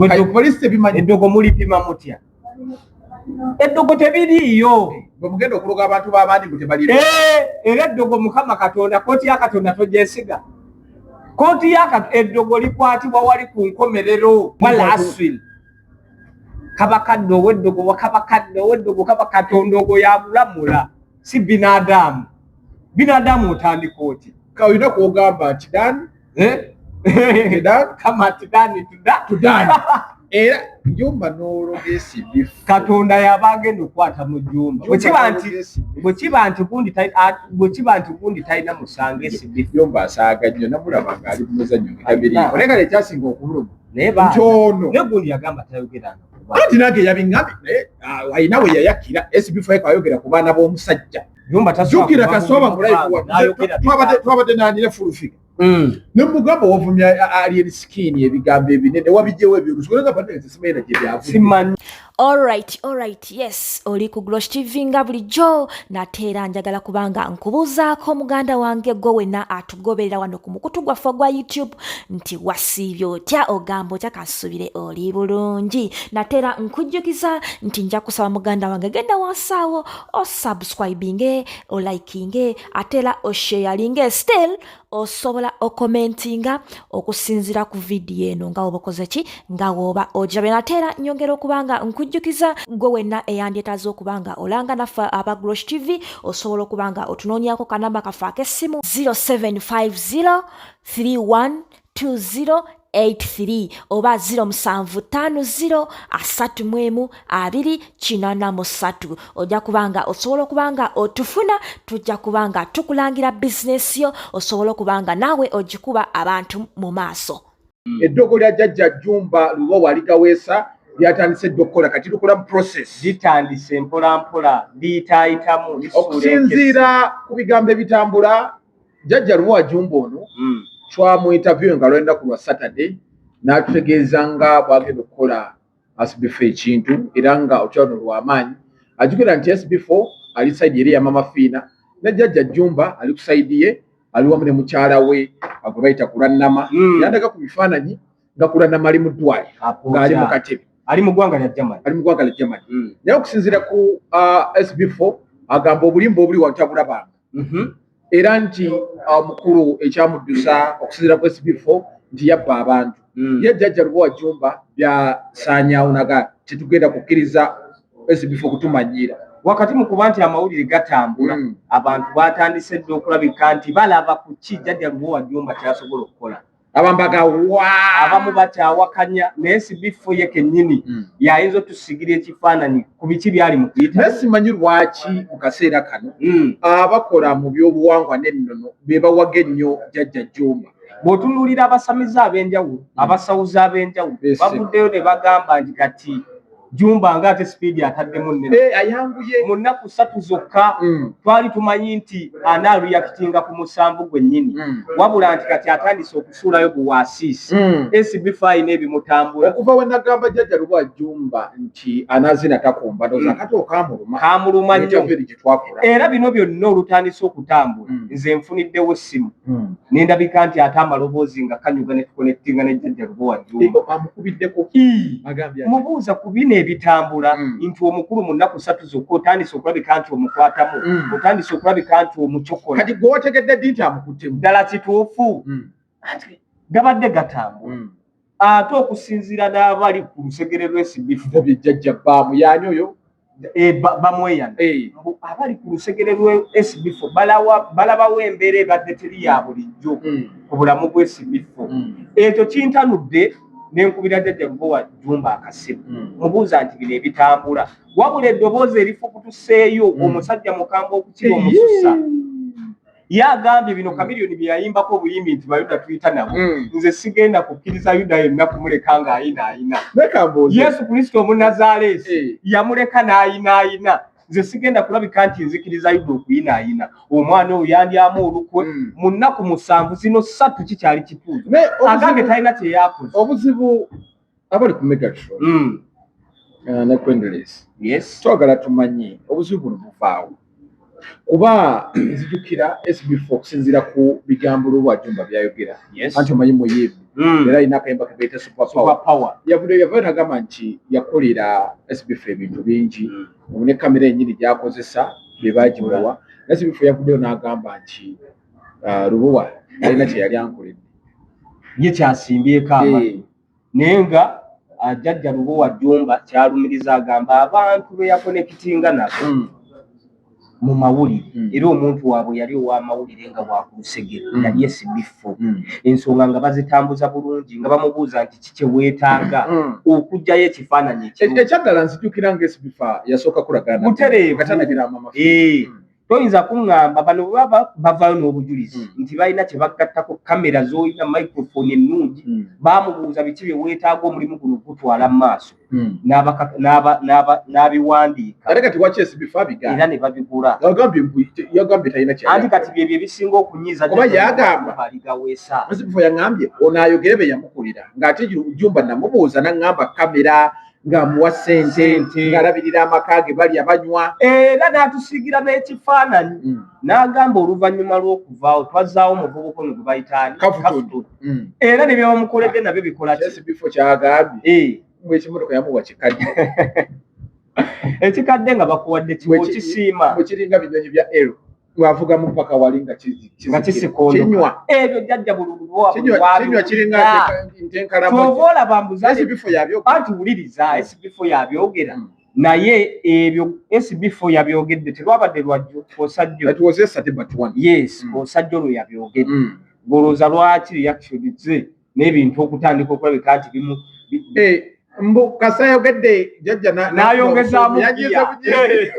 Polisi tebimanyi. Eddogo mulipima mutya? Eddogo tebiriiyo. Bwe mugenda okuloga abantu b'abandi mbu tebaliro. Eh, era eddogo Mukama Katonda, kooti ya Katonda togyesiga. Kooti ya eddogo likwatibwa wali ku nkomerero wala aswin. Kaba kadde ow'eddogo, wakaba kadde ow'eddogo, kaba Katonda ogwo yagulamula, si binadamu. Binadamu otandika oti? Olina kwogamba nti dan. Eh? Dan? Kama tudani tuda. Tudani. Era Jumba n'ologesi bifu. Katonda yaba agenda okukwata mu Jumba. Bwe kiba nti gundi talina musango esibifu. Jumba asaaga nnyo, namulaba ng'ali mu muzannyo nga tabiriiko. Naye kale ekyasinga okumuluma. Naye ba. Nti ono. Naye gundi yagamba tayogeranga. Anti nange yabiŋŋambye, naye alina we yayakira SB5 ayogera ku baana b'omusajja. Jumba tasobola Jjukira kuva mu Kasooba mu live mupango, n'ayogera twabadde n'anira Fulfiga. Ne mugamba wavumya Alien Skin ebigambo ebinene wabijjewo ebyolusu. Olaba bannange simanyi na gye byavudde. Simanyi. Alright, yes, oli ku Glosh TV nga bulijjo, nate era njagala kubanga nkubuuzaako muganda wange gwe wenna atugoberera wano ku mukutu gwaffe ogwa YouTube nti wasiibye otya, ogamba otya, kansubire oli bulungi. Nate era nkujjukiza nti nja kusaba muganda wange genda wansi awo osubscribinge, olikinge, ate era osharinge, still osobola okomentinga okusinziira ku vidiyo eno nga woba okoze ki, nga woba ogirabye. Nate era nyongera okuba nga nkujjukiza gwe wenna eyandyetaaze okuba nga olanga naffe aba Glosh TV, osobola okuba nga otunoonyaako kanamba kaffe ak'essimu 0750 3120 83 oba 0750 31 283. Ojja kubanga osobola okuba nga otufuna, tujja kuba nga tukulangira bizinesi yo, osobola okuba nga naawe ogikuba abantu mu maaso. Eddogo lya Jjajja Jumba Lubowa ligaweesa lyatandise dda okukola, kati lukola mu process. Litandise mpola mpola, liyitaayitamu, lisuula Okusinziira ku bigambo ebitambula, Jjajja Lubowa Jumba ono twamu interview nga lw'ennaku lwa Saturday, n'atutegeeza nga bw'agenda okukola SB4 ekintu, era nga okyalo lw'amaanyi. Ajjukira nti SB4 ali side eri eya Mama Fiina, ne Jjajja Jumba ali ku side ye, ali wamu ne mukyala we gwe bayita Kulannama. Yandaga ku bifaananyi nga Kulannama ali mu ddwaliro, ng'ali mu katebe. Ali mu ggwanga lya Germany. Ali mu ggwanga lya Germany. Naye okusinziira ku SB4 agamba obulimba obuli wano tabulabanga. Era nti omukulu ekyamuddusa okusinziira ku SB4 nti yabba abantu. Ye Jjajja Lubowa Jumba byasaanyaawo naga tetugenda kukkiriza SB4 kutumanyiira. Wakati mu kuba nti amawulire gatambula, abantu batandise dda okulabika nti balaba ku ki Jjajja Lubowa Jumba ky'asobola okukola. Abambaga wa! Abamu bakyawakanya, naye SB4 ye kennyini yayinza otusigira ekifaananyi ku biki byali mu kuyita. Naye simanyi lwaki mu kaseera kano abakola mu by'obuwangwa n'ennono be bawaga ennyo Jjajja Jumba. Bw'otunuulira abasamize ab'enjawulo, abasawuzi ab'enjawulo, bavuddeyo ne bagamba nti kati Jumba ng'ate sipiidi ataddemu nnene. Ayanguye. Mu nnaku 3 zokka twali tumanyi nti anaareactinga ku musanvu gwennyini. Wabula nti kati atandise okusuulayo buwaasiisi. SB4 alina ebimutambula. Okuva we nagamba Jjajja Lubowa Jumba nti anaazina takumba, ndowooza kati okaamuluma. Kaamuluma nnyo. Interview gye twakola. Era bino byonna olutandise okutambula, nze nfuniddewo essimu. Ne ndabika nti ate amaloboozi nga kanyuga ne tukonectinga ne Jjajja Lubowa Jumba. Amukubiddeko. Agambye ati. Mubuuza ku bino ebitambula, nti omukulu mu nnaku 3 zokka otandise okulabika nti omukwatamu, otandise okulabika nti omucokola. Kati gwe wategedde ddi nti amukuttemu? Ddala kituufu. Ati gabadde gatambula. Ate okusinziira n'abali ku lusegere lw'SB4. Ndabye Jjajja Baamu, y'ani oyo? Bamweyana. Mbu abali ku lusegere lwe SB4 balabawo embeera ebadde teri ya bulijjo ku bulamu bwa SB4. Ekyo kintanudde ne nkubira Jjajja Lubowa Jumba akasimu. Mubuuza nti bino ebitambula. Wabula eddoboozi erifukutuseeyo omusajja mukambwe okukira omususa. Ye agambye bino Chameleone bye yayimbako obuyimbi nti Bayuda tuyita nabo. Nze sigenda kukkiriza Yuda yenna kumuleka ng'ayinaayina. Leka mbuuze. Yesu Kristo Omunazaaleesi yamuleka n'ayinaayina. Nze sigenda kulabika nti nzikiriza Yuda okuyinaayina. Omwana oyo yandyamu olukwe. Mu nnaku 7 zino 3 kikyali kituufu. Naye Agambye talina kye yakoze. Obuzibu abali ku Megatron. Ne Kwendelezi. Twagala tumanye obuzibu buno buvaawo. Kuba nzijukira SB4 okusinziira ku bigambo Lubowa Jumba by'ayogera. Anti omanyi muyimbi. Era alina akayimba ke bayita Super Power. Yavuddeyo, yavayo nagamba nti yakolera SB4 ebintu bingi, ne kamera yennyini gy'akozesa be bagimuwa. SB4 yavuddeyo n'agamba nti Lubowa alina kye yali ankoledde. Ye kyasimbyeko amatu. Naye nga jjajja Lubowa Jjumba kyalumiriza, agamba abantu be yakonekitinga nabo mu mawulire, era omuntu waabwe yali ow'amawulire nga wakulusegere, yali SB4, ensonga nga bazitambuza bulungi, nga bamubuuza nti ki kye weetaaga okuggyayo ekifaananyi ekirungi. Ekyaddala nzijukira nga SB4 yasooka kulagana Butereevu. nga tanagira Mama. Toyinza kuŋŋamba bano bwe baba bavaayo n'obujulizi nti balina kye bagattako, kamera z'olina, microphone ennungi, baamubuuza biki bye weetaaga omulimu guno gutwala mu maaso, n'abiwandiika. Ate kati waki SB4 abigaana? Era ne babigula. Yagambye yagambye talina kye. Anti kati byebyo ebisinga okunyiiza. Kuba yagamba. Aligaweesa. SB4 yaŋŋambye ono ayogere be yamukolera, ng'ate Jumba namubuuza n'aŋŋamba kamera, ng'amuwa ssente, Ssente. ng'alabirira amaka ge, balya banywa. Era n'atusiigira n'ekifaananyi n'agamba oluvannyuma lw'okuvaawo twazzaawo omuvubuka ono gwe bayita ani? Kafutoni. Kafutoni. Era ne bye bamukoledde nabyo bikola ki? SB4 kyagambye mbu ekimotoka yamuwa kikadde. Ekikadde nga bakuwadde kiwa okisiima. Bwe kiringa binyonyi bya ero bwavugamu paka wali nga nga kisikondoka. Kinywa. Ebyo jjajja bululubowa. Kinywa kiringa ntenkalamu. Kyova olaba mbuza SB4 yabyogera. Anti wuliriza, SB4 yabyogera, naye ebyo SB4 yabyogedde terwabadde lwajjo, osajjo. That was yesterday but one. Yes, osajjo lwe yabyogedde. Golooza lwaki reaction ze n'ebintu okutandika okulabika nti bimu Mbu kasa yogedde jjajja N'ayongezaamu yagize gear. bugiye.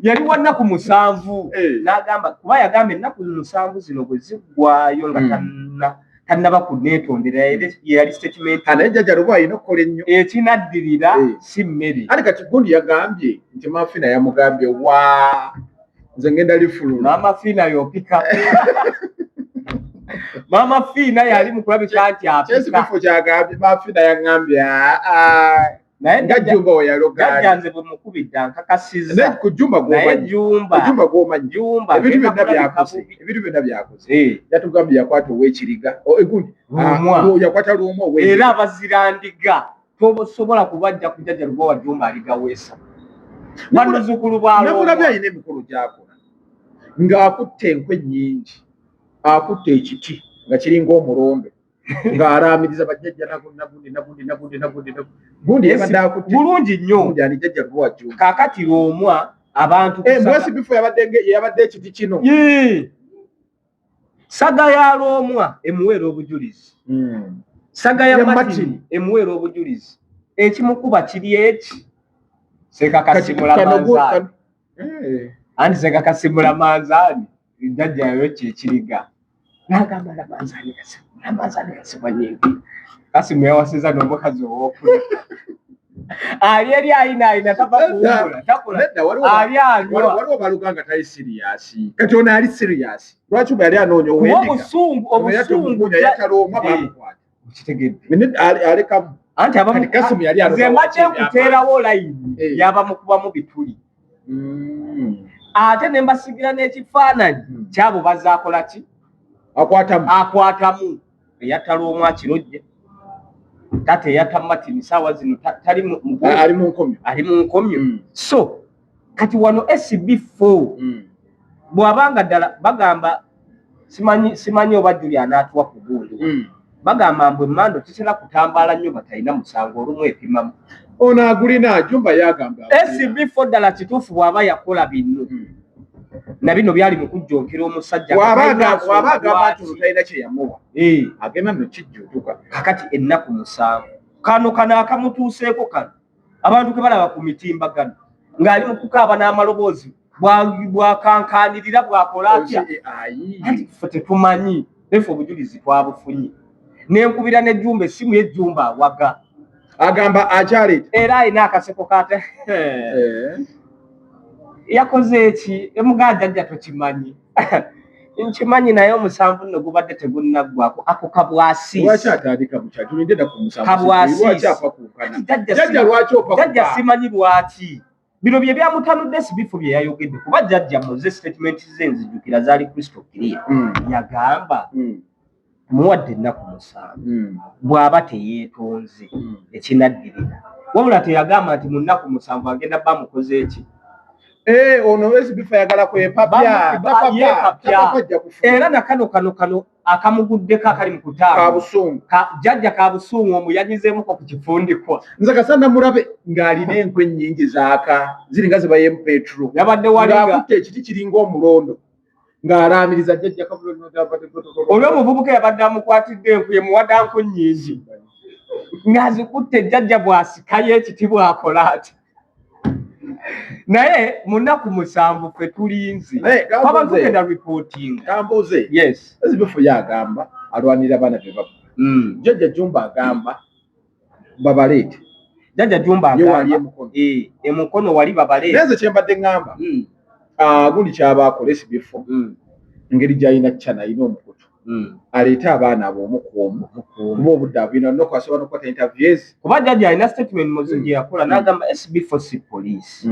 Yali wa nnaku 7, n'agamba, kuba yagamba ennaku 7 zino bwe ziggwayo nga tannaba kuneetondera, era yali statement. Naye jjajja Lubowa alina okukola ennyo. Ekinaddirira si mmere. Ate kati gundi yagambye nti Maama Fina yamugambye wa nze ngenda lifulula. Maama Fina yopika. Maama Fina yali mu kulabika nti apika. SB4 kyagambye Maama Fina yaŋŋambye aa. Naye Nga Jumba we yaloga. Jjajja nze bwe mukubidde ankakasizza. Naye ku Jumba Naye gw'omanyi. Jumba. Ku Jumba gw'omanyi. Jumba Ebintu agenda byonna kulabika byakoze. bubi. Ebintu byonna byakoze. Yatugambye yakwata ow'ekiriga. O, egundi. Lwomwa. Yakwata Lwomwa ow'ekiriga. Era abazirandiga tosobola kubajja ku jjajja Lubowa Jumba aligaweesa. Bazzukulu ba Namulabye Lwomwa. alina emikolo gy'akola. Ng'akutte enkwe nnyingi. Akutte ekiti nga kiringa omulondo. Ng'alaamiriza bajjajja nagundi, nagundi, nagundi, nagundi, nagundi, nagundi. Gundi yabadde akutte. Bulungi nnyo. Gundi ani jjajja Lubowa Jumba. Kaakati Lwomwa abantu kusaba- Mbwesi bifo yabadde ekiti kino. Yee. Saga ya Lwomwa emuweera obujulizi. Saga ya Ya Martin Martin. emuweera obujulizi. Ekimukuba kiri eki? Ssekakasimula Kano manzaani. Anti ssekakasimula manzaani jjajja yayokya ekiriga. N'agamba Lamanzaani Kasimu, Lamanzaani Kasimu anyingi. Kasimu yawasiza n'omukazi ow'okuna. Ali eri ayina ayina tava kuwummula, takola. Nedda, Ali anywa. waliwo baluga nga tali serious. Kati ono ali serious. Lwaki bwe yali anoonya Kuba ow'endiga? obusungu, Ono yatta obusungu omugunya, yatta Lwomwa, bamukwata. Okitegedde. Nene, alekamu. Anti abamu- Kati Kasimu yali Nze anoga mbadde wakiri nkuteerawo layini y'abamukubamu bituli. Ate ne mbasigira n'ekifaananyi ky'abo bazaakola ki? Akwatamu. Akwatamu. Eyatta Lwomwa akirojje. Taata eyatta Martin saawa zino tali mu Ali mu nkomyo. Ali mu nkomyo. So kati wano SB4 bw'abanga ddala bagamba simanyi oba Julia anaatuwa ku gundi. Bagamba mbu emmando tetera kutambaala nnyo batalina musango olumu epimamu. Ono agulina, Jumba yagamba agulina. SB4 ddala kituufu bw'aba yakola bino. Na bino byali mu kujjonkera omusajja. Bw'aba Talina nsonga agamba nti lwaki. ono talina kye yamuwa. Agenda nno kijjuutuka. Kakati ennaku 7. Kano kano akamutuuseeko kano. Abantu ke balaba ku mitimbagano. Ng'ali mu kukaaba n'amaloboozi. Bwakankaanirira bw'akola atya? Ayi. Anti ffe tetumanyi. Naye ffe obujulizi twabufunye. Nenkubira ne Jumba essimu ye Jumba awaga. Agamba akyaleeta. Era alina akaseko k'ate. Yakoze eki? Emuganda jjajja tokimanyi. Nkimanyi naye omusanvu nno gubadde tegunnaggwako. Ako kabwasiisi. Lwaki atandika bukya? Tulinde ennaku 7. Kabwasiisi. Lwaki apakuukana? Jjajja Jjajja lwaki opakuka? Jjajja simanyi lwaki. Bino bye byamutanudde si bifo bye yayogedde. Kuba jjajja muze statement ze nzijukira zaali crystal clear. Yagamba Muwadde ennaku 7. Bw'aba teyeetonze, ekinaddirira, wabula teyagamba nti mu nnaku 7 agenda ba mukoze eki. Eh, ono SB4 ayagala kwepapya. Yeepapya. Era na kano kano kano akamuguddeko akali mu kutaano Kabusungu. Jjajja Kabusungu omuyanyizeemuko ku kifundikwa. Nze kasanda mulabe ng'alina enkwe ennyingi zaaka ziringa zebayemu petro. Yabadde walinga ng'akutte ekiti kiringa omulondo ng'alaamiriza jjajja. Oli omuvubuka yabadde amukwatidde enku, ye muwadde nku nnyingi ng'azikutte. Jjajja bw'asikayo ekiti bw'akola ati, naye mu nnaku 7 ffe tulinze. Twaba tugenda reporting. Kambuuze. Yes. SB4 yagamba alwanirira abaana be babba. Jjajja Jumba agamba babaleete. Jjajja Jumba ye wali agamba emukono. Eh, emukono wali babaleete. Naye nze kyembadde ŋŋamba, gundi kyaba akola SB4, engeri gy'alina channel, alina omukutu, aleete abaana abo omu ku omu, kuba obudde abulina nokuasobola nokukwata interviews. Kuba jjajja alina statement muzi gye yakola n'agamba SB4 si poliisi.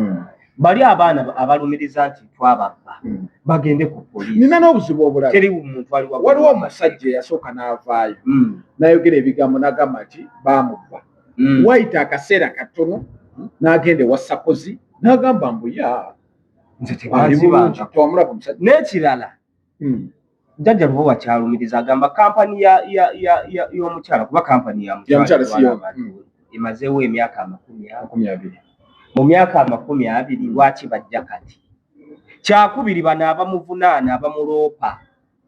Bali abaana abalumiriza nti twababba bagende ku poliisi. Nina n'obuzibu obulala. Teri muntu ali waggulu Waliwo w'amateeka. omusajja eyasooka n'avaayo n'ayogera ebigambo n'agamba nti baamubba. Wayita akaseera katono n'agenda ewa Sakozi n'agamba mbu ya Nze ali bulungi. tebanzibanga. Twamulaba omusajja. N'ekirala, jjajja Lubowa kyalumiriza, agamba kampani y'omukyala, kuba kampani ya Ya mukyala, si mukyala, yo. emazeewo emyaka 20. 20. Mu myaka 20 lwaki bajja kati? Kyakubiri, bano abamuvunaana, abamuloopa,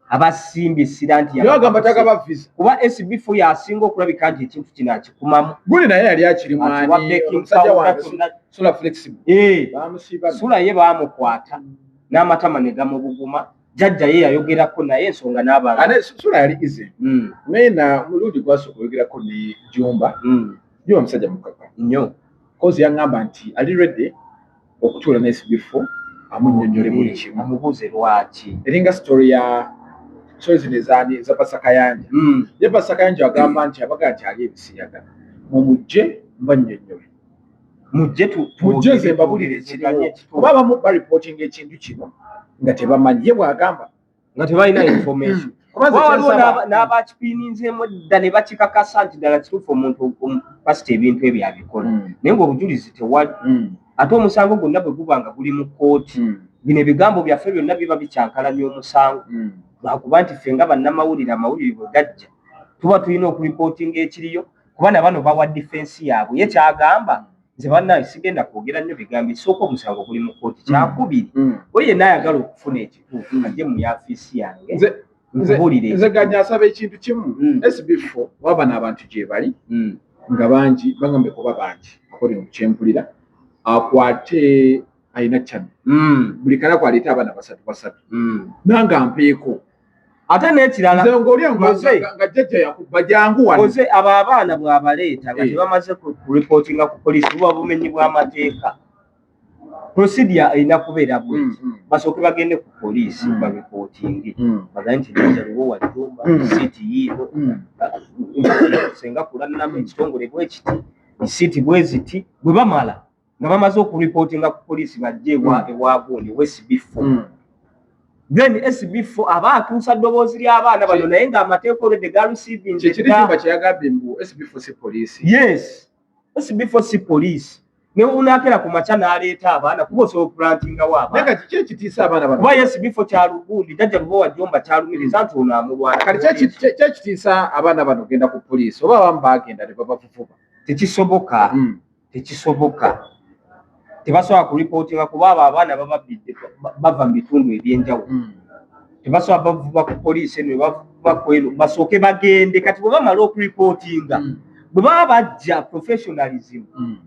abasimbye essira nti Naye agamba tagaba visa. Kuba SB4 yasinga okulabika nti ekintu kino akikumamu. Guli naye yali akirimu. Atiwa Ani baking omusajja powder wange kyonna. Sula Flexible. Bamusiiba. Sula ye baamukwata n'amatama ne gamubuguma. Jjajja ye yayogerako naye ensonga n'abantu. Ane Sula yali easy. Naye na mulundi gwasooka oyogerako ne Jumba, Jumba musajja mukaka. Nnyo. Kozi yaŋŋamba nti ali ready okutuula ne SB4 amunnyonnyole buli kimu. Amubuuze lwaki. Eringa story ya story zino ezaani eza Pasakayanja. Ye Pasakayanja agamba nti abaga nti ali ebisiyaga, mumujje mbannyonnyole. Mujje Mujje nze mbabulire ekiriwo, kuba abamu baripootinga ekintu kino nga tebamanyi. Ye bw'agamba nga tebalina information. Kuba nze Kuba waliwo kyensaba- n'abakipiininzeemu edda ne bakikakasa nti ddala kituufu omuntu pasita ebintu ebyo abikola, naye ng'obujulizi tewali. Ate omusango gwonna bwe guba nga guli mu kkooti, bino ebigambo byaffe byonna biba bikyankalanya omusango, lwakuba nti ffe nga bannamawulire, amawulire bwe gajja tuba tulina okuripootinga ekiriyo, kuba na bano bawa defense yaabwe. Ye kyagamba, nze bannaye sigenda kwogera nnyo bigambo. Ekisooka, omusango guli mu kkooti. Kyakubiri, oyo yenna ayagala okufuna ekituufu ajje mu yafiisi yange nkubuulire. Nze ganya asaba ekintu kimu. SB4 waba n'abantu gye bali nga bangi, bagambe kuba bangi according ku kyempulira, akwate alina channel, buli kanaku aleete abaana basatu basatu, nange ampeeko. Ate n'ekirala, Nze ng'oli Muze. nga jjajja yakubba, jangu wano. Oze abo abaana bw'abaleeta nga tebamaze kuripootinga ku poliisi, buba bumenyi bw'amateeka. Procedure erina kubeera bweti: basooke bagende ku poliisi baripootinge, bagambe nti jjajja Lubowa Jumba, risiiti yiino, senga kulanama ekitongole bwe kiti, risiiti bwe ziti. Bwe bamala nga bamaze okuripootinga ku poliisi, bajje ewa gundi ewa SB4. Then SB4 aba atuusa ddoboozi ly'abaana bano, naye ng'amateeka olwedde galusiivinze. Kyekiri Jumba kyeyagambye mbu SB4 si poliisi. Yes, SB4 si poliisi. Ne unaakera ku makya n'aleeta abaana, kuba osobola okulantingawo Naye abaana. kati ki ekitiisa abaana bano? Kuba SB4 kyalugundi jjajja Lubowa Jumba kyalumiriza nti ono amulwana. Kati ki ekitiisa abaana bano genda ku poliisi, oba abamu bagenda ne babavuvuba? Tekisoboka. Tekisoboka, tebasobola kuripootinga, kuba abo abaana bababbidde bava mu bitundu ebyenjawulo. Tebasobola bavuba ku poliisi eno, bavuba ku eno. Basooke bagende. Kati bwe bamala okuripootinga, bwe baba bajja, professionalism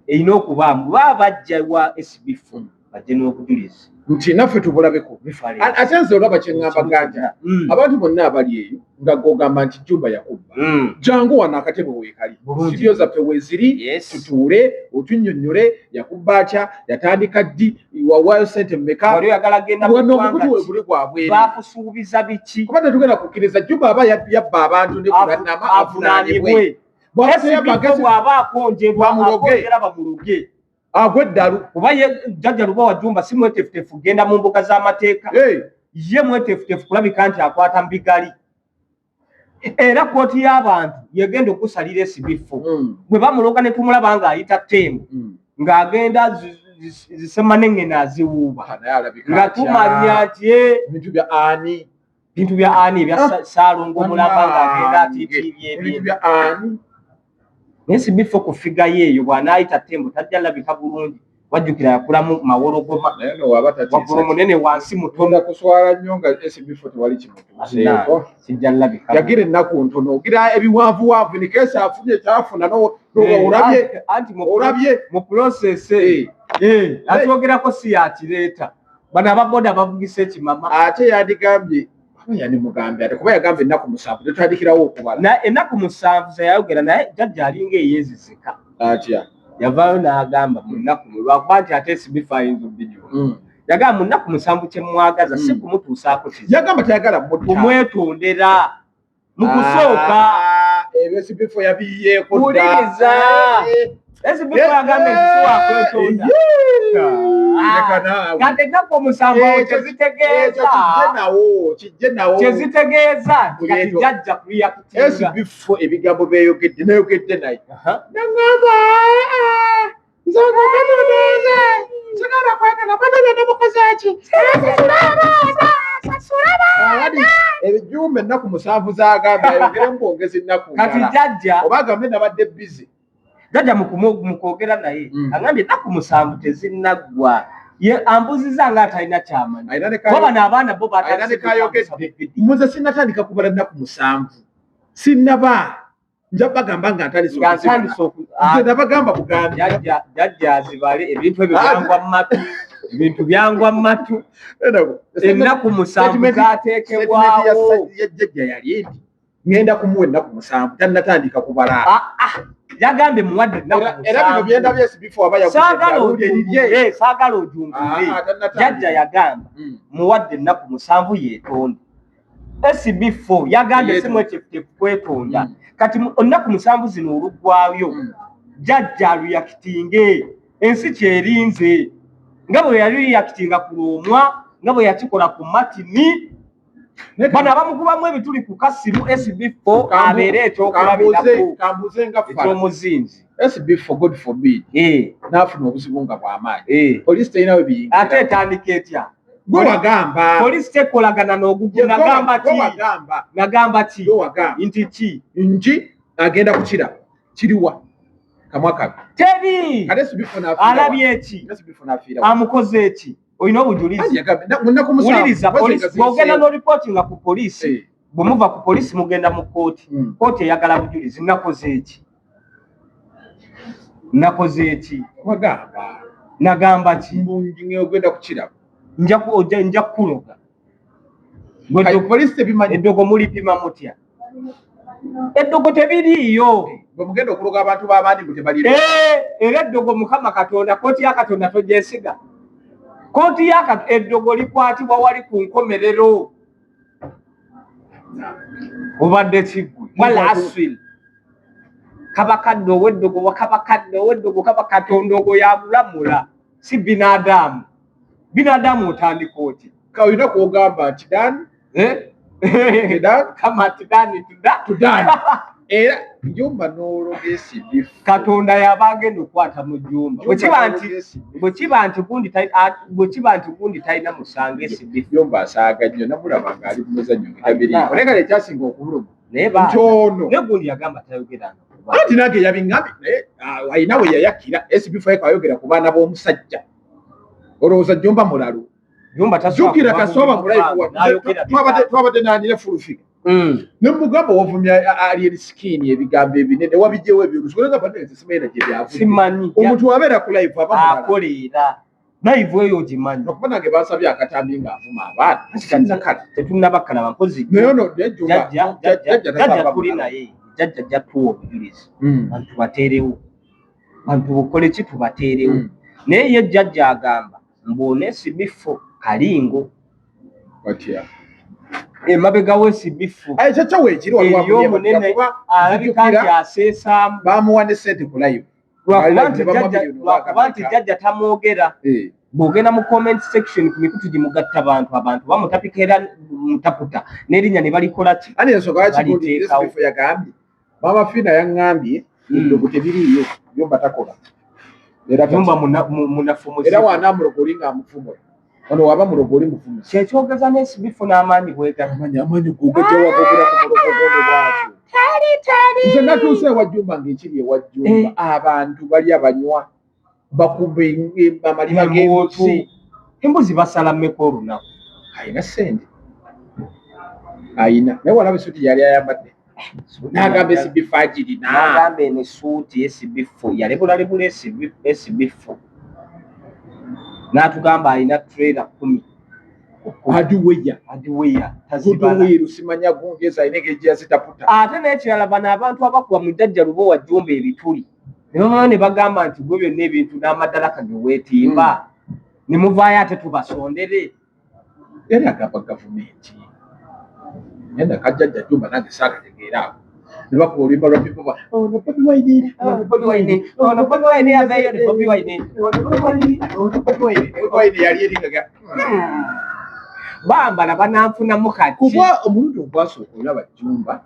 erina okubaamu, bwe baba bajja wa SB4 bajje n'obujulizi. Nti naffe tubulabeko. Reference. Ate nze olaba kyeŋŋamba ganja, abantu bonna abali eyo nga gogamba nti Jumba yakubba, jangu wano akatebe weekali. Bulungi. Studio zaffe weeziri. Tutuule otunnyonnyole yakubba atya, yatandika ddi, wawaayo sente mmeka. Wali oyagala genda mu Wano ggwanga omukutu ki? weguli gwabweru. Bakusuubiza biki? Kuba tetugenda kukkiriza Jumba aba yabba abantu ne kulanama avunaanibwe. Avunaanibwe. Bw'aba teyabba, SB4 bw'aba akonjerwa, Bamuloge. akonjera bamuloge. Agwe eddalu. Kuba ye jjajja Lubowa Jumba si mweteefuteefu kugenda mu mbuga z'amateeka. Hey, Ye mweteefuteefu kulabika nti akwata mu bigali. Era kooti y'abantu yegenda okusalira esibifo. Bwe bamuloga ne tumulaba ng'ayita Tembo, ng'agenda zisemanengene aziwuuba, nga tumanya nti bintu bya ani, bintu bya ani ebya Ssaalongo omulamba ng'agenda atiitiibye ebintu bya ani. Naye sibifo ku figure ye eyo bw'anaayita Tembo tajja labika bulungi. Wajjukira yakulamu mawologoma, waggulu munene wansi mutono. Kuswala nnyo nga SB4 tewali kimutuuseeko. Kijja labika. Yagira ennaku ntono, ogira ebiwanvuwanvu nikeesa afunye kyafuna olabye. Anti olabye mu process atwogerako si yakireeta. Bano ababoda bavugisa ekimama. Ate yandigambye yanimugambye ate kuba yagambye ennaku 7 tetandikirawo okubala. Ennaku 7 zeyayogera, naye jjajja alinga eyeezizika. Atya? Yavaayo n'agamba mu nnaku, lwakuba nti ate SB4 ayinza obbijuula. Yagamba mu nnaku 7 kye mwagaza si kumutuusaako kizibu. Yagamba tayagala kumwetondera mu kusooka. Ebyo SB4 yabiyeeko dda. Wuliriza. SB4 yagambye nti si wa kwetonda. Kati ennaku 7 kyezitegeeza. Kijje nawo. Kyezitegeeza nti kati jjajja kureactinga. SB4 ebigambo byeyogedde nayogedde naye. Nangamba nze nze sigala kwagala bana namukoze ki? Sasula abaana. Ebijumba ennaku 7 z'agambye ayogere mu bwongezi ennaku. Kati jjajja oba agambe nabadde busy. Jjajja mu kwogera naye agambye ennaku 7 tezinnaggwa. Ye ambuziza nga atalina kyamanyi. Kuba bano abaana bo batandise kayogedde. Muze sinnatandika kubala nnaku 7. Sinnaba. Nja bagamba nga ntandise okuziba. Nabagamba bugambi. Jjajja azibale ebintu ebyo byangwa mu matu. Ebintu byangwa mu matu. Ennaku 7 zaateekebwawo. Jjajja yali nti ngenda kumuwa ennaku 7 tannatandika kubala. Yagambye muwadde ennaku 7. Era bino byenda bya SB4 aba yaguze. Saagala ojungule. Jjajja yagamba muwadde ennaku 7 yeetonde. SB4 yagambye si mweteefuteefu kwetonda. Kati ennaku 7 zino oluggwayo jjajja aluyakitinge ensi kyerinze nga bwe yali yakitinga ku Lwomwa, nga bwe yakikola ku Martin. Bano abamukubamu ebituli ku kasimu SB4 abeere ekyokulabirako eky'omuzinzi. SB4 God forbid n'afuna obuzibu nga bw'amaanyi. Poliisi terina we biyingira. Ate etandika etya? Gwe wagamba. Poliisi tekolagana n'ogugu. Nagamba ki? Nagamba ki? Nti ki? Nti agenda kukiraba. Kiriwa? Kamwa kabi. Teri. Kale SB4 n'afiira. Alabye ki? SB4 n'afiira. Amukoze ki? Olina obujulizi. Wuliriza poliisi. Bw'ogenda n'oripootinga ku poliisi, bwe muva ku poliisi mugenda mu kkooti. Kkooti eyagala bujulizi. Nakoze ki? Nakoze ki? Wagamba. Nagamba ki? Ogenda kukiraba. Nja kukuloga. Poliisi tebimanyi. Eddogo mulipima mutya? Eddogo tebiriiyo. Bwe mugenda okuloga abantu b'abandi mbu tebalira. Era eddogo Mukama Katonda, kkooti ya Katonda togyesiga. Kkooti ya eddogo likwatibwa wali ku nkomerero. Obadde kiggwe. Wala aswil. Kabakadde ow'eddogo, wakabakadde ow'eddogo, kaba Katonda ogwo yabulamula. Si binadamu. Binadamu otandika oti. Olina kwogamba nti dan. Kama tidani tudani. Era Jumba n'ologa SB4. Katonda yaba agenda okukwata mu Jumba. Bwe kiba nti gundi talina musango SB4. Jumba asaaga nnyo namulaba ng'ali mu muzannyo ng'etabiriiko. Naye kale ekyasinga okumuluma. Naye nti ono. Naye gundi yagamba tayogeranga. Anti nange yabiŋŋambye naye alina we yayakira SB4 yeka ayogera ku baana b'omusajja. Olowooza Jumba mulalu. Jjukira Kasooba mulayivu twabadde n'anira fulufiga. Ne mugamba wavumya Alien Skin ebigambo ebinene wabijjewo ebyolusu. Simanyi gye byavudde. Simanyi. Omuntu wabeera ku live aba mulala. Akoleera. Live eyo ogimanyi. Okuba nange bansabye akatambi ng'avuma abaana. Kati tetunnabakalaba mpozi. Naye ono jjajja Jjajja tuli naye. Jjajja jjatuwa obujulizi. Bantu bateerewo. Bantu bukole ki tubateerewo. Naye ye jjajja agamba mbu ono SB4 kalingo. Watya? Emabega we SB4. Ekyo kyo weekiri waliwo Eriyo omunene alabika nti aseesaamu. Baamuwa ne ssente ku live. Lwakuba nti jjajja tamwogera. Bw'ogenda mu comment section ku mikutu gimugatta bantu, abantu bamutapika era mutaputa n'erinnya ne balikola ki? Ani ensonga lwaki Baliteekawo. SB4 yagambye, Maama Fiina yaŋŋambye endogo tebiriiyo, Jumba takola era Jumba munafu muzibu. Era wanamulogo oli ng'amufumula, ono waba mulogo oli mufumusi. Kyekyogeza ne SB4 n'amaanyi bwegati. Amaanyi gogajja wagogera ku mulogo gono bwatyo. Nze natuuse ewa Jumba ng'ekiri ewa Jumba, abantu balya, banywa, bakuba amaliba g'embuzi. Embuzi basala mmeka olunaku? Ayina sente, ayina, naye walaba esuuti yali ayambadde n'agamba SB4 agirina. N'agamba eno essuuti SB4 yalebulalebula SB4, n'atugamba alina trailer 10. Adiweya. Adiweya tazibala. Guduwiru simanya gungeza alina engeri gye yazitaputa. Ate n'ekirala, bano abantu abakuba mu jjajja Lubowa Jjumba ebituli ne bamala ne bagamba nti gwe byonna ebintu n'amadalaka ge weetimba ne muvaayo ate tubasondere. Yali agamba gavumenti naye nakajjajja Jumba nange saakategeera awo ne bakuba oluyimba lwa people, ono Bobi Wine. Ono Bobi Wine, ono Bobi Wine aveeyo ne Bobi Wine. Ono Bobi Wine, Bobi Wine yali eringaga. Bambala bananfunamu kati. Kuba omulundi ogwasooka olaba Jumba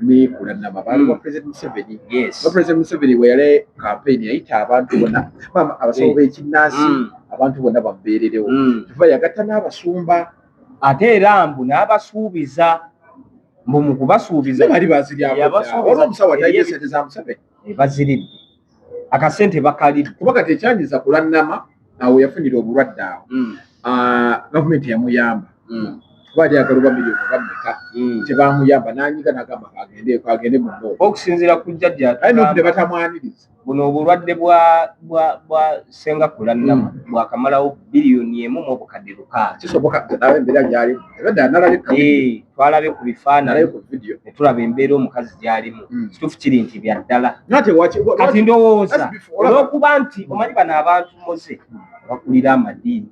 nekulanama baali wa President Museveni. Ba President Museveni bwe yali campaign yayita abantu bonna, maama, abasawo b'ekinnansi, abantu bonna bamubeererewo. Kiva yagatta n'abasumba. Ate era mbu n'abasuubiza, mbu mu kubasuubiza ne bali baziryako. Yabasuubiza. Waliwo omusawo atalina sente za Museveni. Baziridde akasente, bakalidde. Kuba kati ekyanyiza kulannama awo yafunira obulwadde awo. Gavumenti yamuyamba kuba ali agaluba miliyoni oba mmeka, tebamuyamba n'anyiga n'agamba agende mu nnoopu. Okusinziira ku jjajja aye noopu ne batamwaniriza. Buno obulwadde bwa Senga Kulannama bwakamalawo 1,600 billion. Kisoboka nawe embeera gyalimu ebadde nalabye. Eh, twalabe ku bifaananyi. Nalabye ku vidiyo. Ne tulaba embeera omukazi gy'alimu. Kituufu kiri nti bya ddala. Nate waki Kati ndowooza That's before, olaba. olw'okuba nti omanyi bano abantu muze bakulira amadiini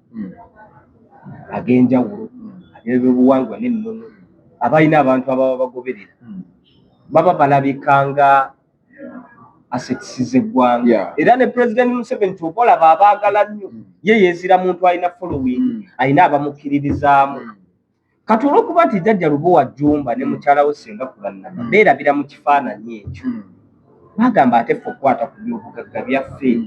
ag'enjawulo, ag'ebyobuwangwa n'ennono, abalina abantu ababa bagoberera, baba balabika nga assets z'eggwanga. Era ne President Museveni kyova olaba abaagala nnyo. Ye yeezira muntu alina following, alina abamukkiririzaamu. Kati olw'okuba nti jjajja Lubowa Jjumba ne mukyala we Senga Kulannama beerabira mu kifaananyi ekyo, bagamba ate ffe okukwata ku byobugagga byaffe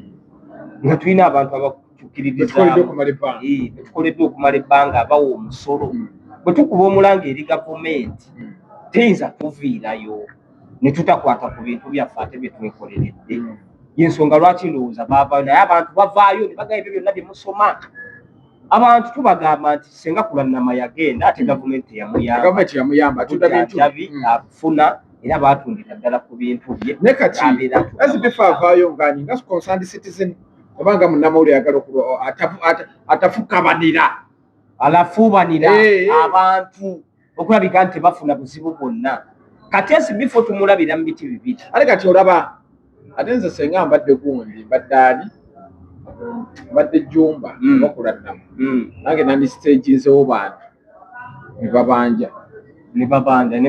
nga tulina abantu betukoledde abatukkiririzaamu okumala ebbanga. Eh, betukoledde okumala ebbanga, abawa omusolo, bwe tukuba omulanga eri gavumenti teyinza kuviirayo ne tutakwata ku bintu byaffe ate bye twekoleredde. Yensonga lwaki ndowooza baavaayo, naye abantu bavaayo ne bagamba ebyo byonna bye musoma. Abantu tubagamba nti Senga Kulannama yagenda ate gavumenti teyamuyamba. Gavumenti yamuyamba atunda bintu. Bujjanjabi afuna, era baatundira ddala ku bintu bye. Ne kati Abeera atunda. SB4 avaayo ngani, nga concerned citizen oba nga munnamawulire ayagala atafukabanira? Alafuubanira Eh, eh. abantu okulabika nti tebafuna buzibu bwonna. Kati SB4 tumulabira mu biti bibiri. Ate kati olaba ate nze senga mbadde gundi, mbadde ani, mbadde Jumba bakulannama, nange nandisiteginzewo bantu ne babanja. Ne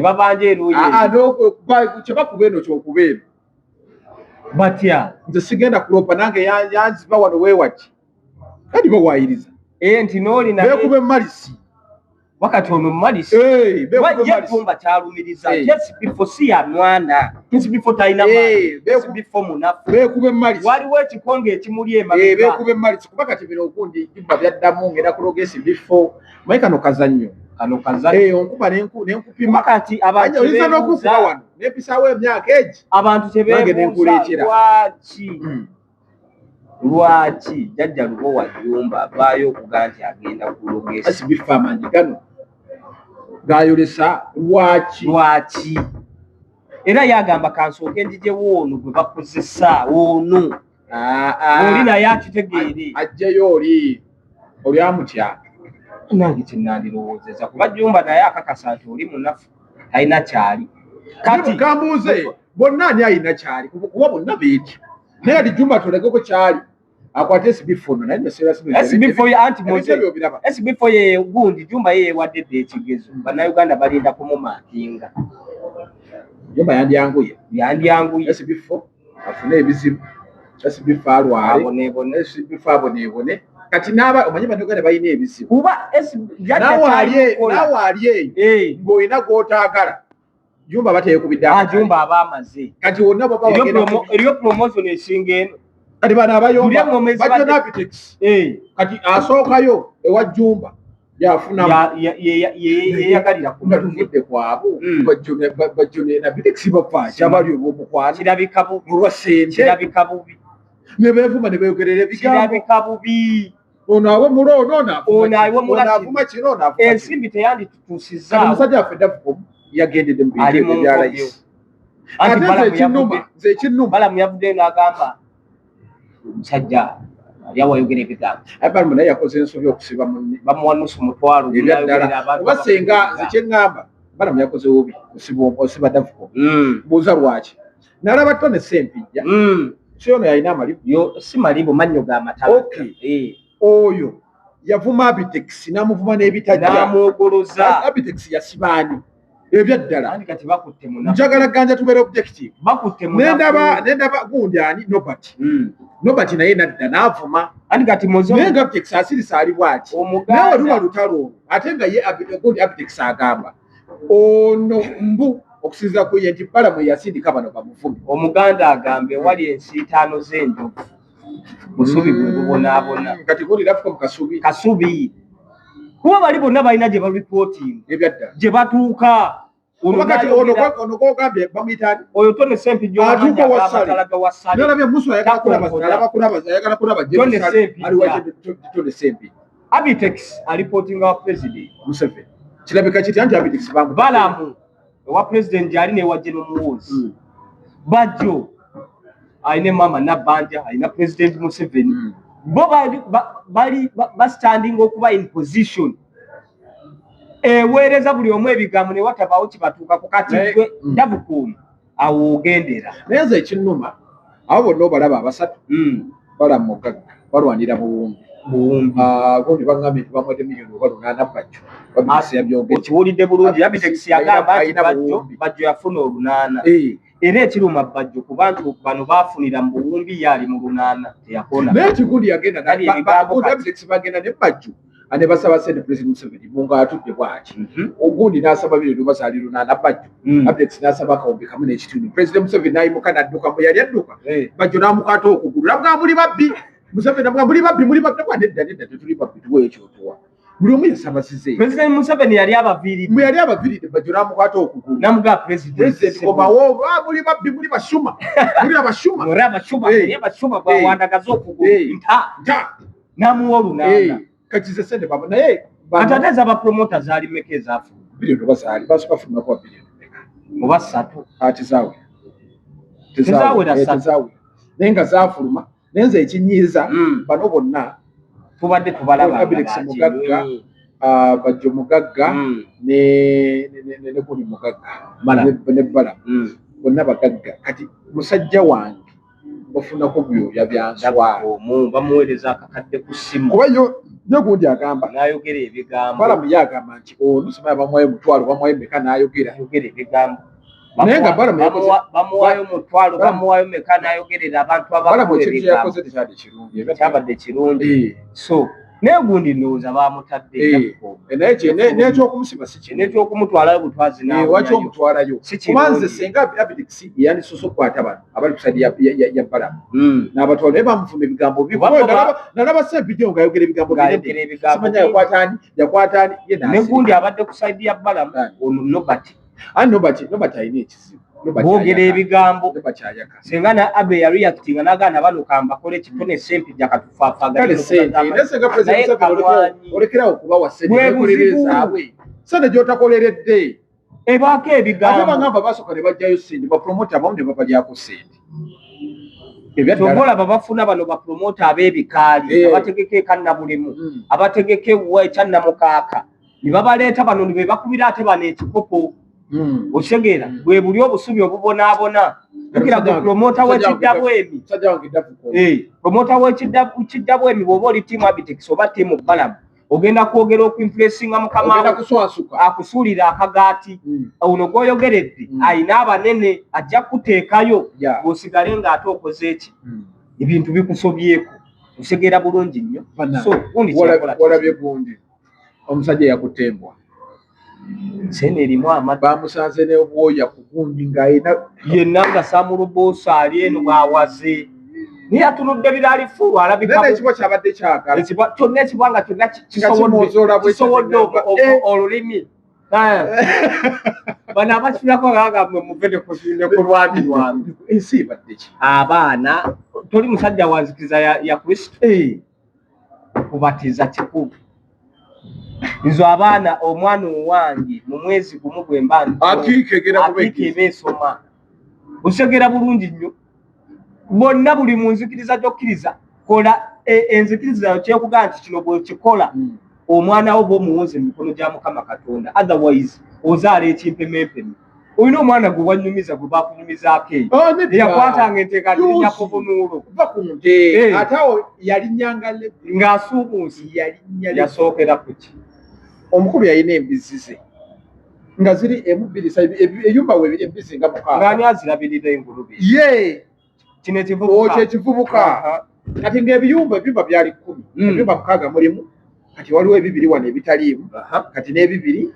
babanja eruuyi. Ah, ah, kyebakuba eno kyokuba eno. Batya? Nze sigenda kulopa, nange yanziba wano weewaki, kati bawayiriza. Eh, nti n'oli naye beekuba emalisi. Wakati ono malisi. Eh, beekuba ye emalisi. Jumba kyalumiriza Eh. nti SB4 si yanwana, SB4 talina Eh, maanyi, SB4 munafu. Beekuba emalisi. Waliwo ekikonge ekimuli Eh, emabega. beekuba emalisi, kuba kati bino okundi Jumba byaddamu ngenda kuloga SB4, manyi kano kazannyo. Kano kazannyo. Eh, onkuba nenkupima. Kati abantu oyinza n'okunkuba tebeebuuza wano nempisaawo emyaka egi. Abantu Nange tebeebuuza nenkuleetera. lwaki jjajja Lubowa Jjumba avaayo okugaa nti agenda kulogesa? SB4 amangi gano gayolesa lwaki. Lwaki? Era yagamba kansooke njijewo ono gwe bakozesa ono. Ah, ah. Oli naye akitegeere. Ajjayo oli amutya. Nange kyenandirowoozeza, kuba Jjumba naye akakasa nti oli munafu, talina kyali kati. Kambuuze, bonna ani alina kyali? Kuba bonna beetya, naye kati Jumba tulegeko kyali akwate SB4 no, naye no serious. SB4 anti ebintu muze ebyo biraba. SB4 ye gundi, Jumba ye yewadde dda ekigezo, bannayuganda balinda kumumaakinga. Jumba yandyanguye. Yandyanguye. SB4 afune ebizibu, SB4 alwale. Aboneebone. SB4 aboneebone. Kati n'aba omanyi Bannayuganda balina ebizibu. Kuba naawe ali eyo eh. ng'olina gw'otaagala, Jumba bateekubidde. Ah, Jumba aba amaze. Kati wonna baba bagenda eriyo promotion esinga eno. Kati bano abayomba bajja n'Abitex. Eh. Kati asookayo ewa Jumba yafunamu yeyagalira nga tuvudde kwabo hmm. Bajjo n'Abitex bafa kyabali olw'omukwano. Kirabika bubi. Olwa ssente. Kirabika bubi. Ne beevuma ne beeyogerera ebigambo. Kirabika bubi. Ono awemula ono, ono ono avuma kino, ono avuma. Ensimbi teyanditutuusizza. Omusajja waffe Davuko yagendedde mu bintu ebyo bya layisi. Ate nze ekinnuma, nze ekinnuma. Balamu yavuddeyo n'agamba omusajja ali awayogera ebigambo. Aye Balamu naye yakoze ensobi okusiba munne. Bamuwa nusu mutwalo. Ebyaddala. Oba senga nze kye ŋŋamba, Balamu yakoze bubi osiba Davuko. Buuza lwaki? Nalaba Tone Sempijja. Si ono yalina amalibu? Yo si malibu, mannyo ga matala. Okay. Eh. Oyo yavuma Abitex n'amuvuma n'ebitajja. N'amwogoloza. Abitex yasibaani? Ebyaddala. Kati bakutte munafu. Njagala ganja tubeere objective. Bakutte munafu. Nendaba nendaba gundi ani Nobert. Nobert naye nadda n'avuma. Andi kati mozo. Naye nga Abitex asirisa ali bw'ati. Omuganda. Naye luba lutalo olwo. Ate nga ye gundi Abitex agamba. Ono mbu okusinziira ku ye nti Balamu yasindika bano bamuvume. Omuganda agamba ewali ensiitaano z'enjovu busubi bwe bubonaabona. Kati gundi nafuka mu Kasubi. Kasubi. Kuba bali bonna balina gye baripootinga. Ebyadda. Gye batuuka. Kati ono gw'ogambye bamuyita ani? Oyo Tone Ssempijja atuuka wa Ssale. Atalaga wa Ssale. Nalabye Musa ayagala kulaba, alaba kulaba, ayagala kulaba Tone Ssempijja. Ali wa Tone Ssempijja. Abitex alipootinga wa President Museveni. Kirabika kitya nti Abitex bamu Balamu ewa President gyali n'ewa General Muhoozi. Bajjo alina maama Nabbanja, alina President Museveni. Bo bali bastandinga okuba in position eweereza buli omu ebigambo ne watabaawo kibatuukako. Kati gwe Dabukuumi awo ogendera. Naye nze ekinnuma abo bonna obalaba abasatu Balamu mugagga balwanira buwumbi. Buwumbi. Gundi baŋŋambye nti bamuwadde miliyoni oba 800 Bajjo. Abitex yabyogedde. Okiwulidde bulungi. Abitex yagamba nti Bajjo yafuna 800. Eh. Era ekiruma Bajjo kuba nti bano baafunira mu buwumbi, ye ali mu 800 teyakona. Naye kigundi yagenda Kali ebigambo kati. Abitex bagenda ne Bajjo ne basaba sente President Museveni bunga atudde bw'ati. Ogundi n'asaba miliyoni oba zaali 800 Bajjo. Abitex n'asaba 5,500. President Museveni n'ayimuka n'adduka mbu yali adduka. Bajjo n'amukwata okugulu. N'amugamba muli babbi. Museveni n'amugamba muli babbi, muli babbi. N'amugamba nedda, nedda, tetuli babbi, tuwe ekyo otuwa. Buli omu yasaba size. President Museveni yali abaviiridde. Mbu yali abaviiridde, Bajjo n'amukwata okugulu. N'amugamba President. President komawo, muli babbi, muli basuma. Muli abasuma. Muli abasuma, muli abasuma, bawandagaza okugulu. Nta. Nta. N'amuwa 800. Kati ze sente baba naye kati ate ez'aba promoter zaali mmeka ezaafuluma? Biliyoni oba zaali, basooka kufuluma kuba biliyoni mmeka? Oba 3. Tezaawera. Tezaawera 3. Tezaawera. Naye nga zaafuluma, naye nze ekinyiiza, bano bonna tubadde tubalaba Abitex nga mugagga, bakinyi. Bajjo mugagga, ne Guli mugagga. Balamu. Ne Balamu. Bonna bagagga. Kati musajja wange bafunako byoya bya nswa. Omu bamuweereza akakadde ku ssimu. Kuba yo gundi agamba. N'ayogera ebigambo. Balamu ye agamba nti ono simanyi bamuwayo mutwalo, bamuwayo meka n'ayogera. Ayogera ebigambo. Naye nga Balamu yakoze Bamuwayo mutwalo, bamuwayo meka n'ayogerera abantu abakuwa Balamu ekintu ebigambo. yakoze tekyali kirungi. Kyabadde kirungi. So, naye gundi ndowooza baamutadde ennaku. Naye n'ekyokumusiba si kirungi. N'ekyokumutwalayo butwazi n'awonyayo. Lwaki omutwalayo? Si Kuba nze kirungi. singa Abitex yandisoose okukwata bano abali ku side ya Balamu. N'abatwala naye bamuvuma ebigambo bibi. Kuba Kuba nalaba Ssempijja ng'ayogera ebigambo Ng'ayogera binene. ebigambo Simanyi bingi. yakwata ani, yakwata ani, ye Ne n'asirika. gundi abadde ku side ya Balamu, ono Nobert. Ani Nobert alina ekizibu. Nobert Boogera ayaka. ebigambo. Nobert ayaka. Singa na Abe ya reactinga n'agaana bano kambakole kitone Ssempijja katufaafagane Kale ssente, n'okugamba naye singa President naye Museveni Kamwanyi. olekerawo okubawa ssente, Bwe nekolera buzibu. ezaabwe. Ssente gy'otakoleredde. Ebaako ebigambo. Ate bangamba basooka ne baggyayo ssente, bapromota abamu ne babalyako ssente. Ebyaddala. Ky'ova olaba bafuna bano bapromota ab'ebikaali, abategeka ekannabulemu, abategeka ewuwa ekyannamukaaka, ne babaleeta bano ne be bakubira ate bano ekikopo. Okitegeera? Bwe buli obusubi obubonaabona. Jjukira gwe promota w'ekiddabwemi. Musajja wange Davuko. Promota w'ekiddabwemi bw'oba oli ttiimu Abitex oba ttiimu Balamu, ogenda kwogera okuimpressinga mukama Ogenda we. kuswasuka. Akusuulira akagaati. Ono gw'oyogeredde alina abanene ajja kukuteekayo bw'osigale ng'ate okoze eki? Ebintu bikusobyeko. Osegeera bulungi nnyo. So gundi walabye gundi omusajja yakutte embwa. Sene erimu amata. Bamusanze n'obwoya ku gundi ng'alina yenna nga samuluboosa ali eno bw'awaze. Naye atunudde biraali fuulu alabika. Naye ekibwa kyabadde kyagala. Ekibwa kyonna ekibwa nga kyonna kisoboddkisobodde olulimi. Bano abakisulako bagamba muve ne ku lwami lwange. Ensi ebadde ki? Abaana toli musajja wa nzikiriza ya Kristo. Kubatiza kikulu. Nze abaana omwana owange mu mwezi gumu gwe mba akiika eba esoma. Osegera bulungi nnyo. Bonna buli mu nzikiriza gy'okkiriza kola enzikiriza yo kyekugamba nti kino bw'okikola omwana wo bw'omuwunza emikono gya Mukama Katonda, otherwise ozaala ekimpemempeme. Olina omwana gwe wanyumiza gwe bakunyumizaako eyo eyakwatanga enteekateeka ku bunuulo va ku nte ate awo yalinnyanga ng'asuubuusi yasookera ku ki? Omukulu yalina embizzi ze nga ziri emu bbiri eyumba we embizzi nga mukaaga. Ng'ani azirabirira engulube? Ye kino ekivubuka. Okyo ekivubuka. Kati ng'ebiyumba ebyumba byali 10 ebyumba 6 mulimu kati waliwo ebibiri wano ebitaliimu kati n'ebibiri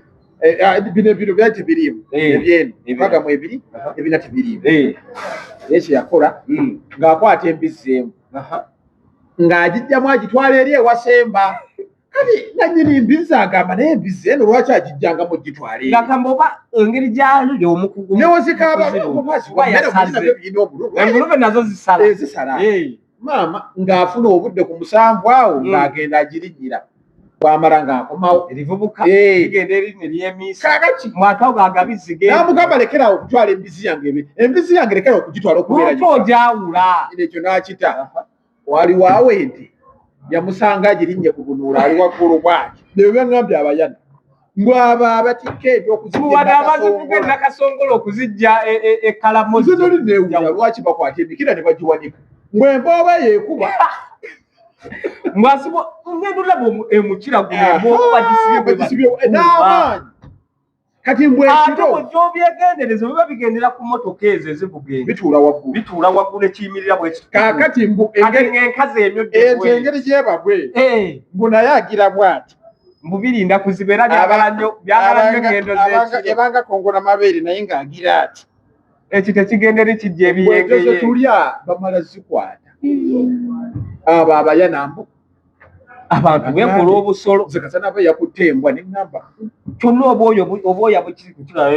bino bino byali tebiriimu ebyeno 62 ebina tebiriimu. Naye kye yakola ng'akwata embizzi emu ng'agijjamu agitwala eri ewasemba. Kati nannyini mbizzi agamba naye embizzi eno lwaki agijjangamu ogitwala eri? Ng'agamba oba engeri gy'ali omukugu newozikaaba engulube nazo zisala. Zisala. Maama ng'afuna obudde ku musanvu awo ng'agenda agirinnyira. Bw'amala ng'akomawo erivubuka ligenda eri ne lyemiisa. Kaakati mwatawo gagabizi genda. N'amugamba lekera okutwala embizzi yange embizzi yange lekera okugitwala okubeera Lwaki ogyawula? Ekyo n'akita. Waliwo awo ente yamusanga agirinnye ku bunuula ali waggulu bw'ati. Ebyo byaŋŋambye abayana. Mbu abo abatikka eby'okuzijja abazivuga Nakasongola okuzijja e Kalamozi. Nze noli neewuunya lwaki bakwata emikira ne bagiwanika. Mbu empooba yeekuba. Mbwasibwa ngenda olaba emukira guno emwoba bagisibye n'amaanyi. Kati mbwe ekiro ate gy'obyegendereza biba bigendera ku mmotoka ezo ezivuga ente. Bituula waggulu. Bituula waggulu ekiyimirira bwe kityo. Kaakati mbu engeri emyodde ente engeri gy'ebagwe mbu naye agira bw'ati. Mbu birinda kuziba era byagala nnyo byagala nnyo ngendo z'ekiro. Ebanga kongola mabeere naye ng'agira ati. Ekyo tekigenda eri kijja ebiyengeye. Bwe tulya bamala zikwata. Abo abayana mbu. Abantu beekola obusolo. Nze kasana aba yakutte embwa ne ŋŋamba. Kyonna obwoya bukiri kukira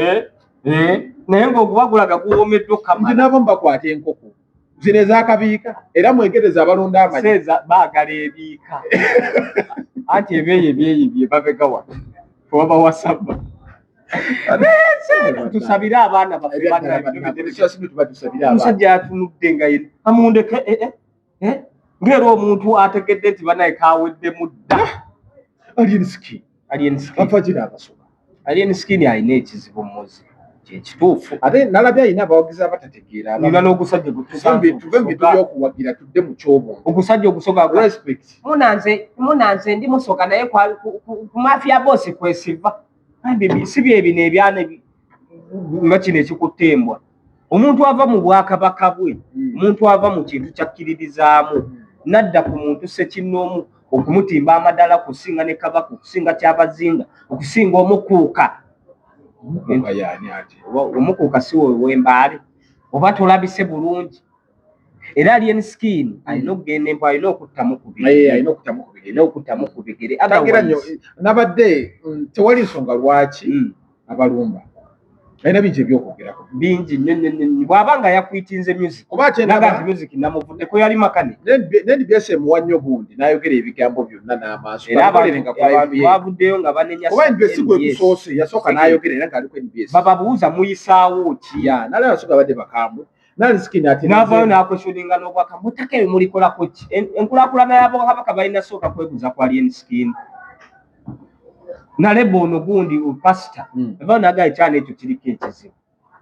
naye ng'oguba gulaga guwoomeddwa okkamala. Nti nabo mbakwata enkoko. Zino ez'akabiika era mwegereza abalonda amagi. Seeza baagala ebiika. Anti ebeeyi ebyeyibye babega wano. Waba wasaba. Tusabire abaana baffe. Omusajja atunudde nga ye amundeke ng'era omuntu ategedde nti banaye kaweddemu dda. Alien skin. Alien skin. Afagira abasoga. Alien skin alina ekizibu muzi. Kyekituufu. Ate nalabye alina abawagizi abatategeera. Nina n'ogusajja gutusambi tuve mu bintu by'okuwagira tudde mu ky'obuntu. Ogusajja ogusoga respect. Munanze ndi musoga naye ku mafia boss kwesiva. Si bye bino ebyana nga kino ekikuttembwa. Omuntu ava mu bwakabaka bwe, omuntu ava mu kintu kyakkiririzaamu, n'adda ku muntu ssekinnoomu okumutimba amadala okusinga ne kabaka, okusinga kyabazinga, okusinga omukuuka. Omukuuka si w'embaale, oba tolabise bulungi. Era Alien Skin alina okugenda empo, alina okuttamu ku bigere. Alina okuttamu ku bigere. Alina okuttamu ku bigere. Nabadde tewali nsonga lwaki abalumba. Alina bingi ebyokwogerako. Bingi nnyo nnyo nnyo. Bw'aba nga yakwitinze music. Oba ate naga nti music namuvuddeko yali makane. NBS emuwa nnyo gundi n'ayogera ebigambo byonna n'amaaso. Era abantu bavuddeyo nga banenya. Oba NBS gwe gusoose yasooka n'ayogera era ng'aliko NBS. Bababuuza muyisaawo ki? Ya nalaba yasooka badde bakambwe. Nali skin ate n'avaayo n'akweshoninga n'obwaka mutaka ebyo mulikolako ki? Enkulaakulana y'Abakabaka balina sooka kwebuuza ku Alien Skin. Naleba ono gundi pasita avaayo n'agamba ekyana ekyo kiriko ekizibu.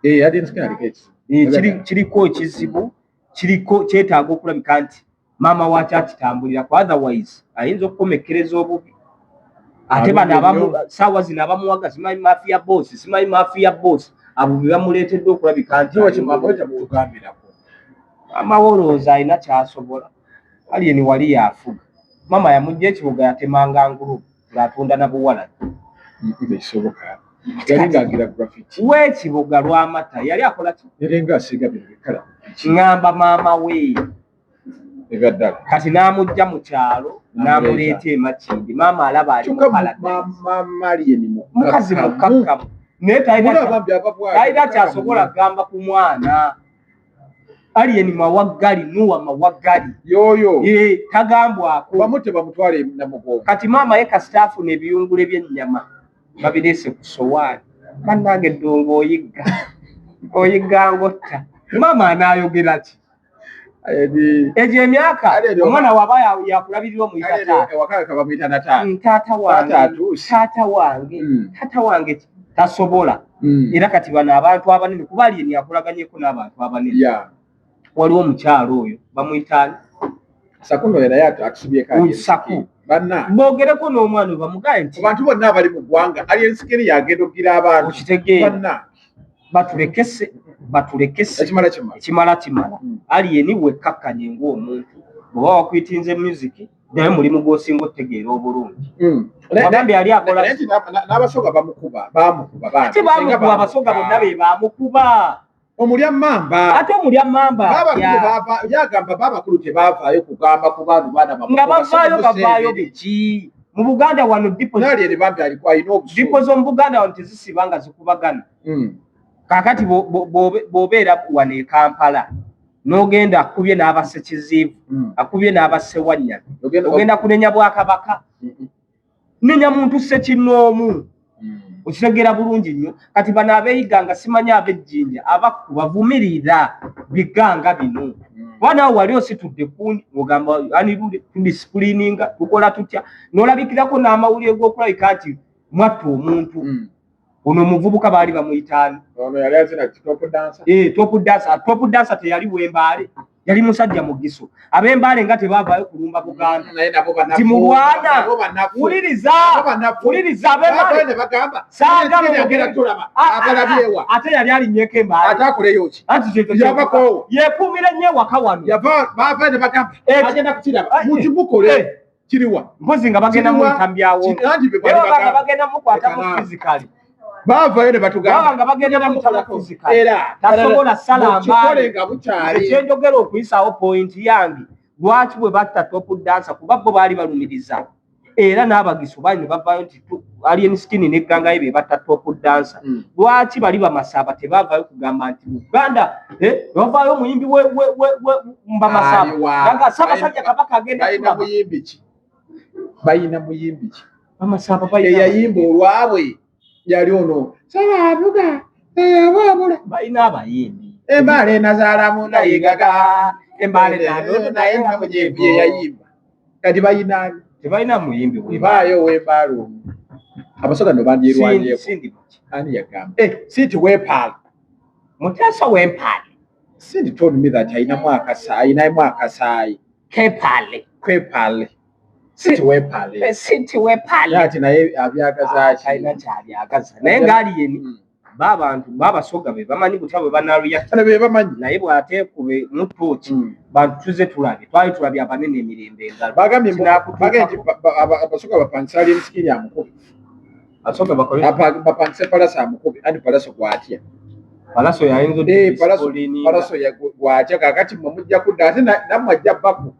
Alien Skin aliko ekizibu. Kiriko ekizibu, kiriko kyetaaga okulabika nti maama waakyo akitambulirako, otherwise ayinza okukomekkereza obubi. Ate bano abamu ssaawa zino abamuwaga simanyi mafia boss, simanyi mafia boss, abo be bamuleetedde okulabika nti amawolooza alina ky'asobola. Alien wali yafuga. Mama yamujja ekibuga yatemanga ngulu ng'atunda na buwala. Tekisoboka. Yali ng'agira graffiti. W'ekibuga lwamata yali akola ki? Yali ng'asiiga bino bikala. Ŋŋamba maama we. Ebya ddala. Kati n'amujja mu kyalo n'amuleeta e Makindye. Maama alaba ali mu paradise. Maama Alien mukazi mukkakkamu. Naye talina kyasobola kugamba ku mwana. Alien Mawaggali, Nuwa Mawaggali. Yoyo. Tagambwako. Bamute bamutwale Namugongo. Kati maama ye kasita afuna ebiyungule by'ennyama babireese ku ssowaani. Bannange eddongo oyigga. Oyigga ng'otta. Maama anaayogera ki? Egyo emyaka omwana waba yakulabirira omuyita taata. Taata wange, taata wange, taata wange tasobola. Era kati bano abantu abanene kuba Alien yakulaganyeko n'abantu abanene. Waliwo omukyalo oyo bamuyita Sakuno naye atusibyeko Saku. Banna boogereko n'omwana bamugaye nti abantu bonna abali mu ggwanga Alien Skin yagenda okugira abantu. Okitegeera. Banna batulekese batulekese ekimala kimala ekimala kimala. Alien wekkakkanye ng'omuntu bw'oba wakwitinze music naye mulimu gw'osinga otegeera obulungi. Wagambye yali akola n'abasoga bamukuba bamukuba ate bamukuba abasoga bonna be bamukuba. Omulya mmamba. Ate omulya mmamba. Yagamba babakulu tebaavaayo kugamba ku baana baana nga bavaayo bavaayo biki? Mu Buganda wano dipo z'omu Buganda wano tezisiba nga zikubagana. Kaakati bw'obeera wano e Kampala n'ogenda akubye n'abasekiziivu, akubye n'abasewannyana, ogenda kunenya Bwakabaka. Nenya muntu ssekinnoomu. Okitegeera bulungi nnyo. Kati bano abeeyiga nga simanyi ab'ejjinja abakku bavumirira biganga bino. Kuba naawe wali ositudde kundi ng'ogamba anirule tudisipulininga tukola tutya n'olabikirako n'amawulire g'okulabika nti mwatta omuntu. Ono omuvubuka baali bamuyitaani. Ono yali azina top dancer. Top dancer. Top dancer teyali w'Embaale. Yali musajja Mugiso. Ab'Embaale nga tebaavaayo kulumba Buganda. Nti mulwana. Wuliriza. Wuliriza ab'Embaale. Saagala ate yali alinnyeko Embaale. Ate akoleyo ki? Anti kyekyo Yabakoowa. Yeekuumira nnyo ewaka wano. Baava ne bagamba agenda kukiraba. Mukimukole. Kiriwa. Mpozi nga bagenda muyita mbyawo. Nga bagenda mukwata mu physically. Baavayo ne batugamba. Nga bagenda muyita physically. Era tasobola sala mbaale. Nga bukyali. Ekyenjogera okuyisaawo point yange. Lwaki bwe batta top dancer kuba bo baali balumiriza. Era n'abagisu baali ne bavaayo nti Alien Skin n'egganga ye be batta top dancer. Lwaki bali Bamasaaba tebaavaayo kugamba nti Buganda bavaayo omuyimbi we Mbamasaaba. Nga Ssaabasajja Kabaka agenda kulaba. Muyimbi ki? Bayina muyimbi ki? Bamasaaba bayina. Eyayimba olwabwe yali ono. Ssaabaavuga eyabaabula. Balina abayimbi. Embaale nazaalamu nayigaga. Embaale naye namujeevu yayimba. Kati bayina ani? Tebalina muyimbi webaayo w'Embaale omu. Abasoga nno bandyerwanyeeko. Ani yagamba? Cindy w'Empaale. Muteesa w'Empaale. Cindy told me that ayinamu akasaayi. Kepaale. Kwepaale. Cindy w'Empaale. Cindy w'Empaale. Ate naye abyagaza ki? Alina ky'abyagaza. Naye ng'Alien b'abantu b'abasoga be bamanyi butya bwe banaareacta. Be bamanyi. Naye bw'ateekube mu ttooki bantu tuze tulabye. Twali tulabye abanene emirembe engalo. Bagambye abasoga bapangisa Alien Skin amukube. Abasoga bakole. Bapangise Palaso amukube. Anti Palaso gw'atya. Palaso yayinza Palaso gw'atya kaakati mmwe mujja kudda ate nammwe ajja baku.